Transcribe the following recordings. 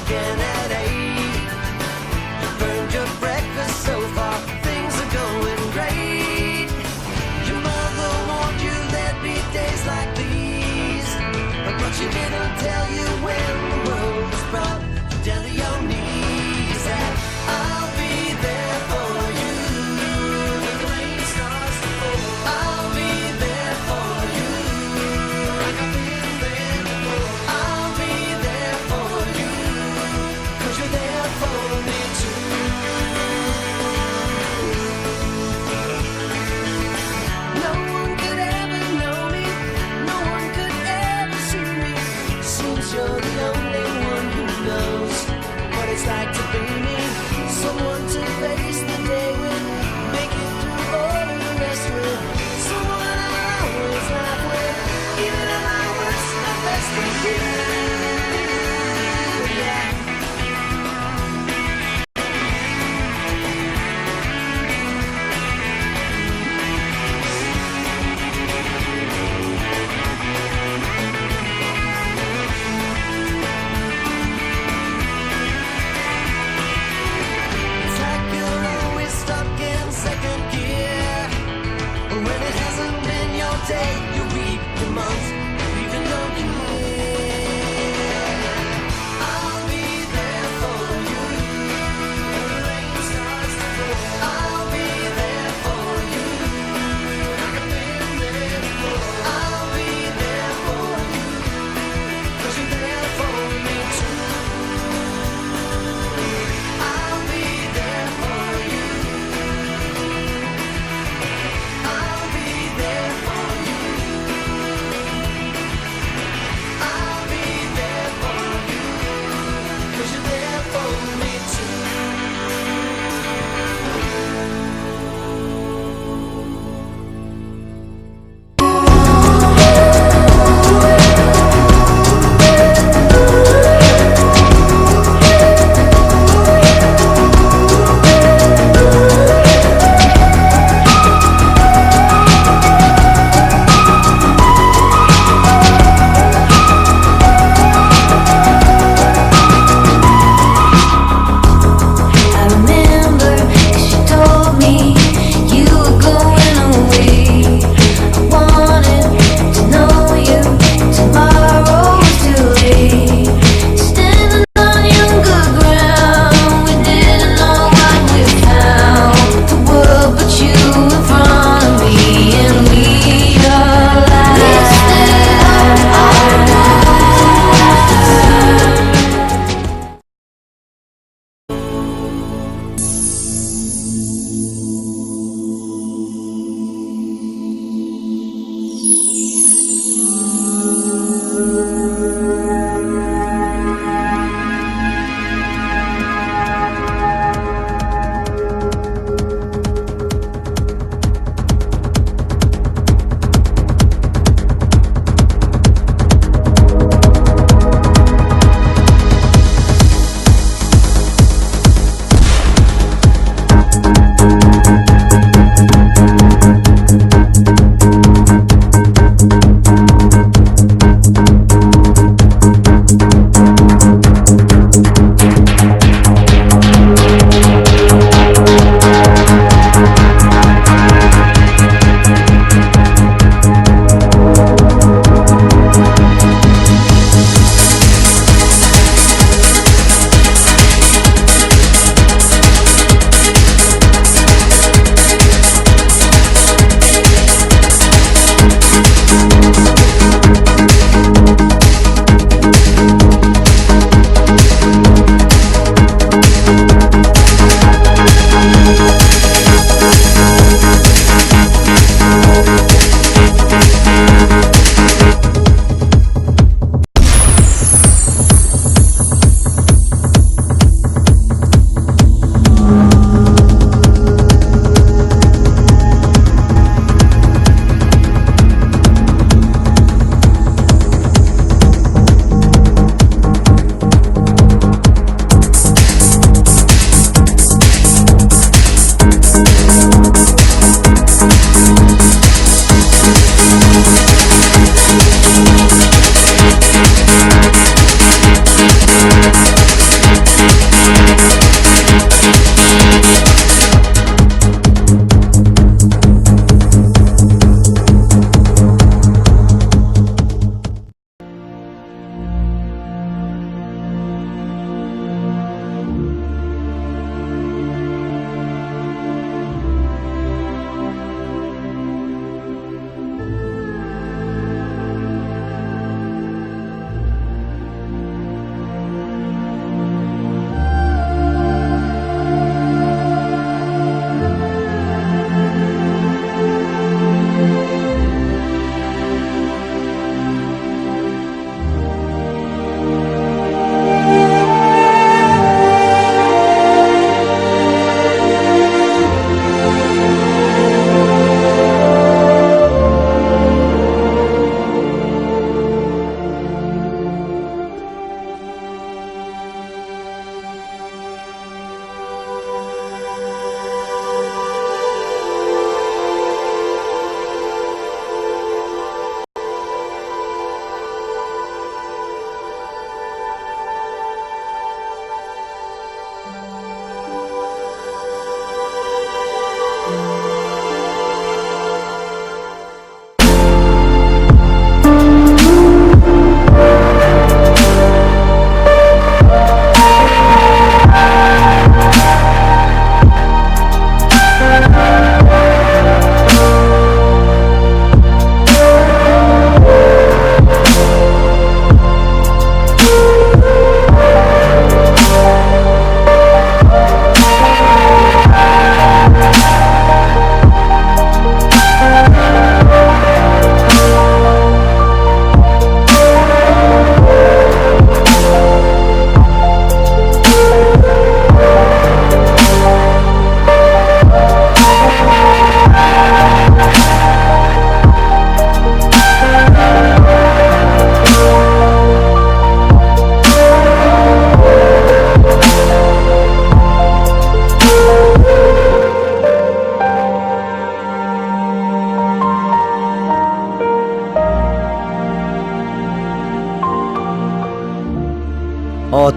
again at 8. You burned your breakfast so far, things are going great. Your mother warned you there'd be days like these, but she didn't tell you when the world was brought you down to your knees. That I'll be there for you. When the rain starts to pour, I'll be there for you. Like I've been there before. I'll be there for you.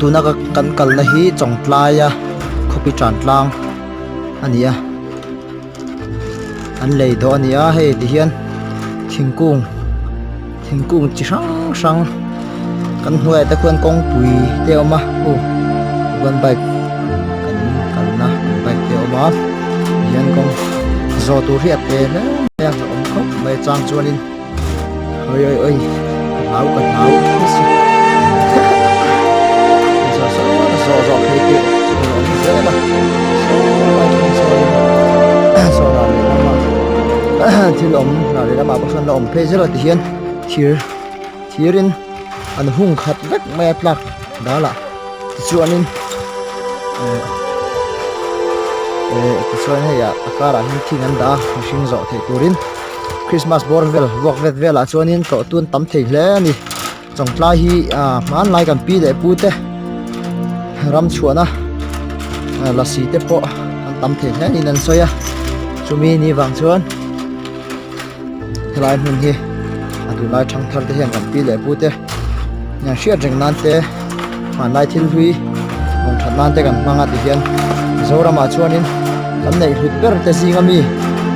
tuna ka kan kalna hi Chawngtlaia khawpi tan tlang a ni a an lei dawh a ni a hei ti hian thingkung thingkung chi hrang hrang kan hnuaiah te khuan kawngpui te a awm a aw chuan bike kan kalna bike te a awm a tihian kawng zawh tur hi a te hle mai a awm khawp mai a chang chuanin oi oi oi ka hlau ka hlau zawh zawh zawh phei te tur a awm zel a saw lai thung sawn saw ral lehlamah thil awm ral lehlamah pawh sawn la awm phei zel a tihian thir thirin an hung khat vek mai a tlak dalah tichuanin eh eh tichuan hei ah a karah hian thing an dah a mihring zawh theih turin Christmas bawr vel vuak vet velah chuanin tlawh tun tam thei hle a ni Chawngtlai hi ah hmanlai kan pi leh pu te ram chhuahna lasi te pawh an tam thei hle niin an sawi a chumi ni vang chuan helai hmun hi a tunlai thangthar te hian kan pi leh pu te hriat reng nan te hmanlai thil hlui vawng that nan te kan hmang a ti hian Mizoramah chuanin kan neih hlut ber te zing ami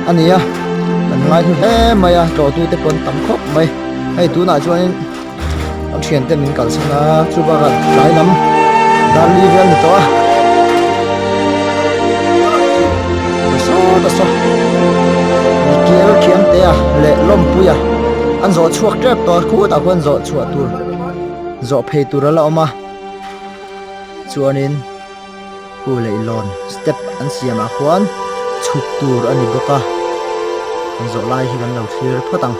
a ni a kan ngaihlu hle mai a tlawhtu te pawh an tam khawp mai hei tunah chuanin a thiante min kalsan a chu bakah tlai lam dar li vel ni tawh a ta saw ta saw mikel thiam te a leh lawmpui a an zawh chhuak tep tawh a khutah khuan zawh chhuah tur zawh phei tur a la awm a chuanin hu leihlawn step an siamah khuan chhuk tur a ni bawk a an zawh lai hi kan lo thlir phawt ang.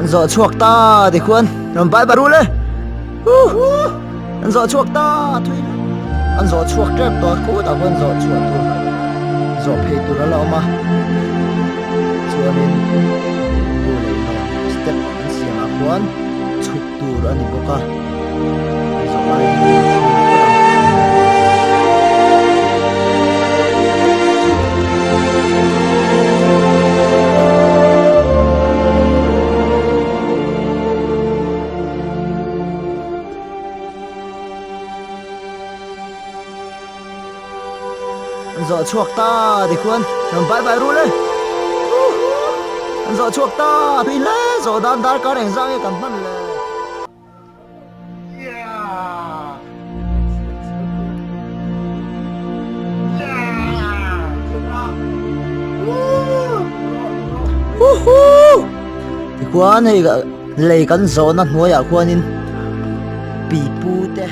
An zawh chhuak ta tikhuan rawn bai bar ule an zawh chhuak ta thui an zawh chhuak tep tawh khutah khuan zawh chhuah tur zawh phei tur a la awm a chuanin hu leihlawn step an siamah khuan chhuk tur a ni bawk a an zawh lai hi a thim phawt ang. An zawh chhuak ta tikhuan rawn bai bai rul e an zawh chhuak ta tui hle zawh dan darkar engzah nge kan hman le. Tikhuan hei lei kan zawhna hnuaiah khuanin pipu te.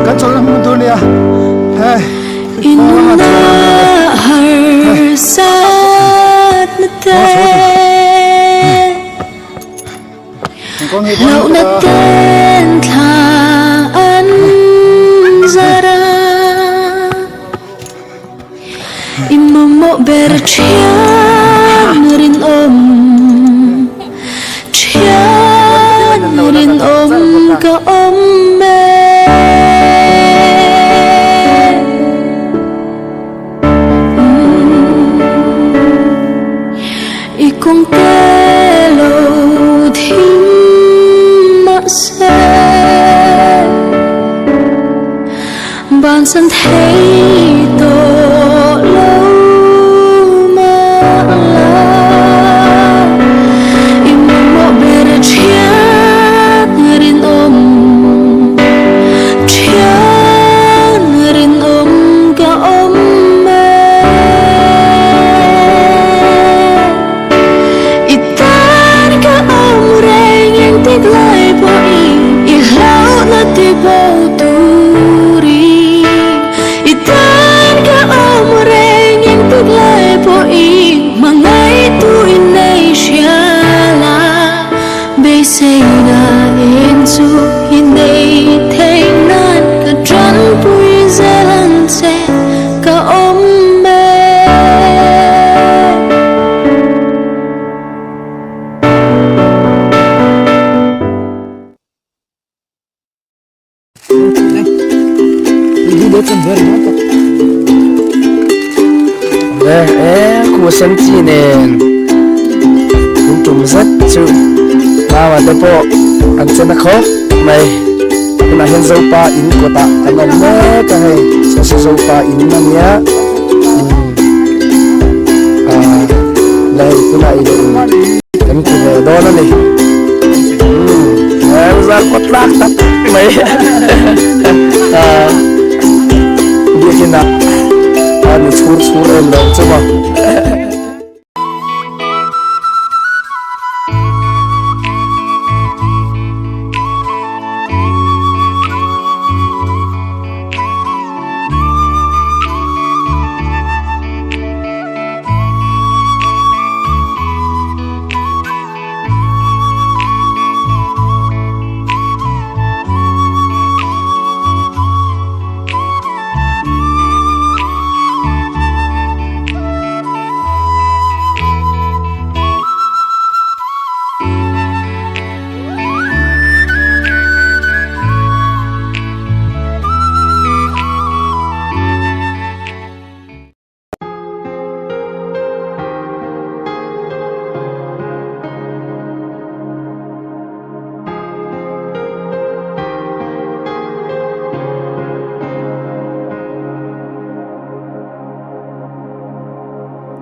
Kan chawlhna hmun tur nia hei Bansan thei. E e khu sen chi nen in tum zet chu mama te pawh an che na khawp mai tunah hian zopa in kawtah kan awm mek a hei saw saw zopa in a nia umm ah la hei tunah i lo in kan ti ve dawn a ni umm zar kawt tlak tak mai ah biakin ah a ni chhur chhur em lo chu maw.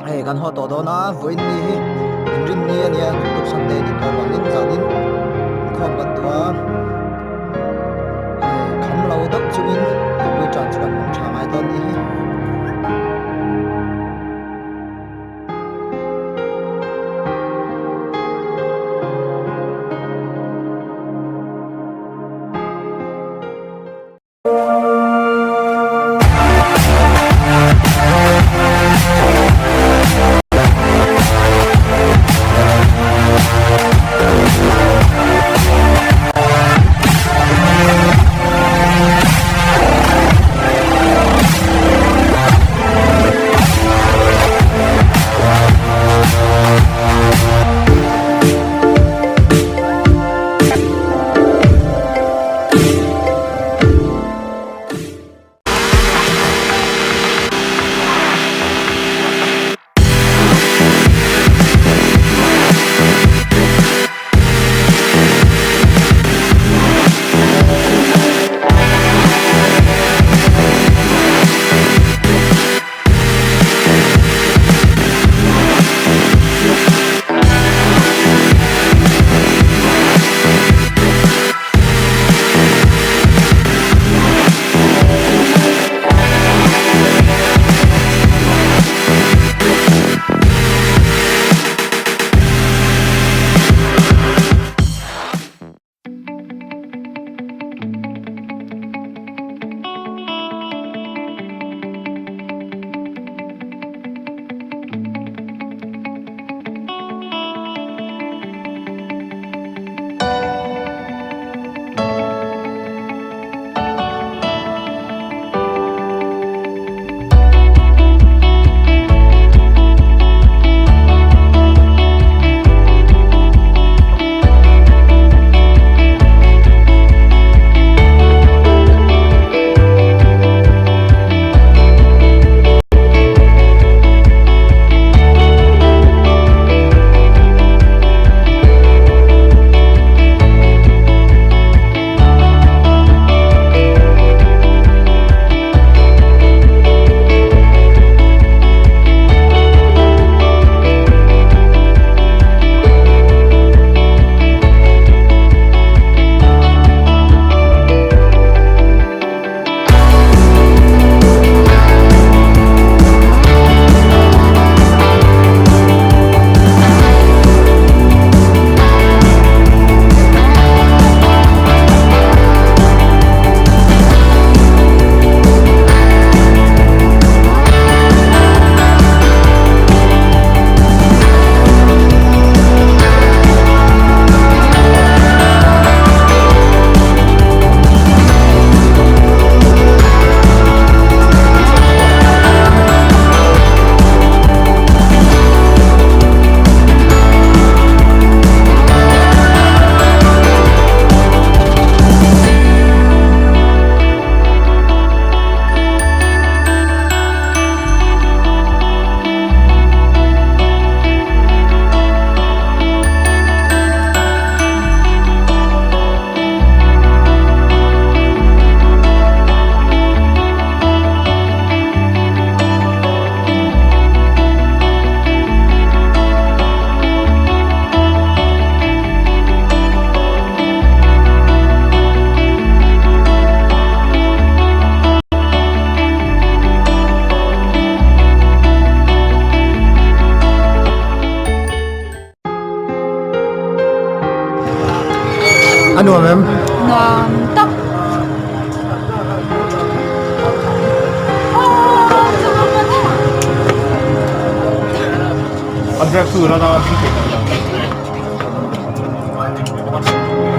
Hei kan haw tawh dawn a vawiin ni hi inrin ni a nia tuktuk Sunday ni tawh vangin zanin inkhawm kan duh a hei kham lo deuh chungin khawpui tan chu kan hmang tha ngai dawn ni hi.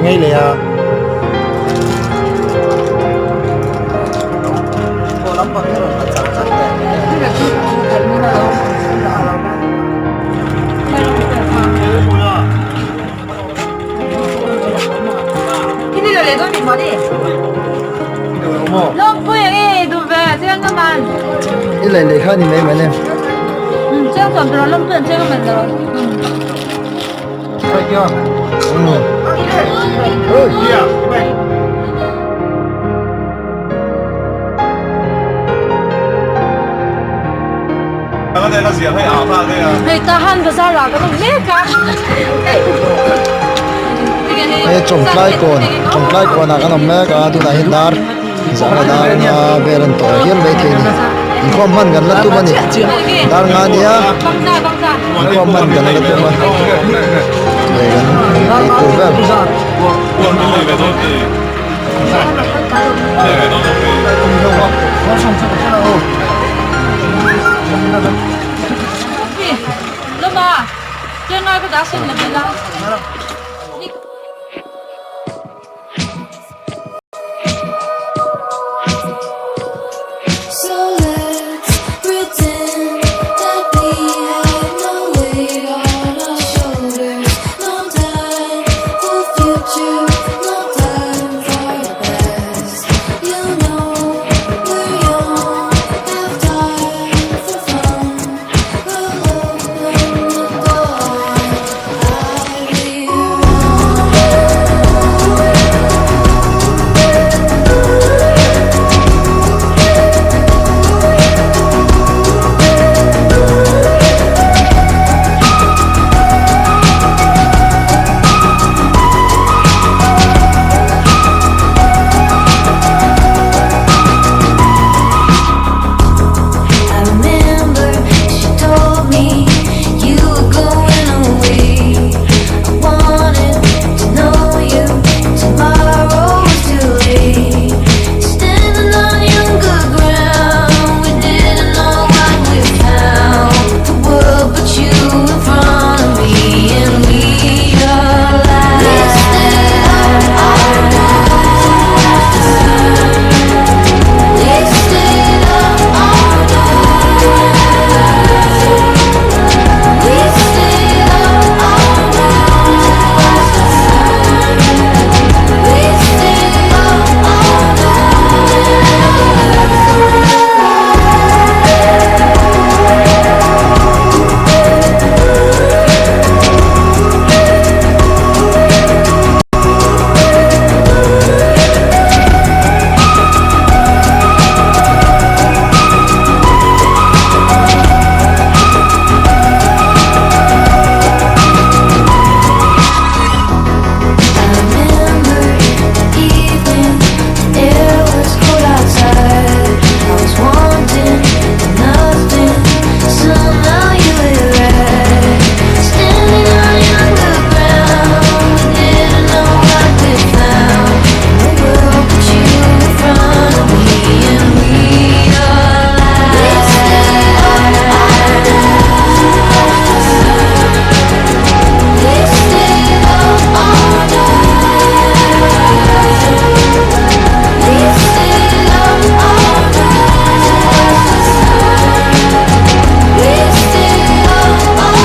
Ngei leh a. I lei lei kha ni mai mai le. Hei tahan bazar ah kan awm mek a. Hei chawngtlai kawn chawngtlai kawnah kan awm mek a tunah hian dar zahna dar nga vel an tawh hial mai thei a ni inkhawm hman kan la tum a ni dar nga nia inkhawm hman kan la tum a hei kan ei tur vel. So let's pretend that we have no weight on our shoulders, no time for future, no time for the past. You know we're young, have time for fun. We'll open the door. I I remember she told me you were going away. I wanted to know you. Tomorrow was too late. Standing on younger ground, we didn't know what we found. The world put you in front of me, and we alive. We stayed up all night to watch the sun. We stayed up all night. We stayed up all night to watch the sun. We stayed up all I remember the evening, the air was cold outside. I was wanting nothing. Somehow you were right. Standing on younger ground, we didn't know what we found. The world put you in front of me, and we are. We stayed up all night to watch the sun. We stayed up all night. We stayed up all night to watch the sun. We stayed up all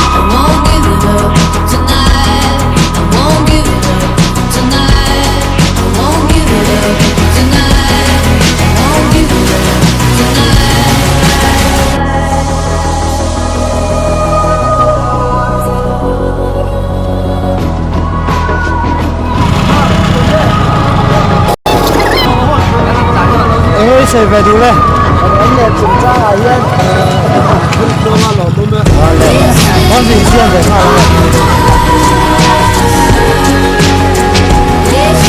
I won't give it up tonight. I won't give it up tonight. I won't give it up tonight. I won't give it up tonight. Eng sawi ve duh le. Kan leh chungchangah hian kan insiam ve nghal ang e.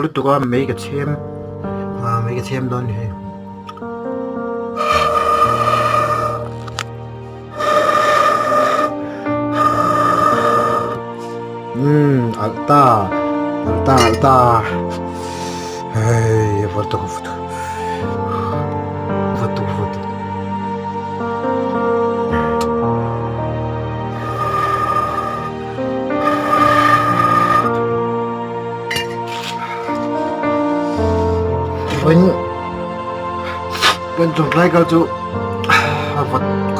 lutuk a mei ka chhem ah mei ka chhem dawn a ni hei. Umm alh ta alh ta alh ta hei a vawt tawk a vawt vawt tawk a vawt tawk. Vawiin kan chawngtlai kal chu a vawt.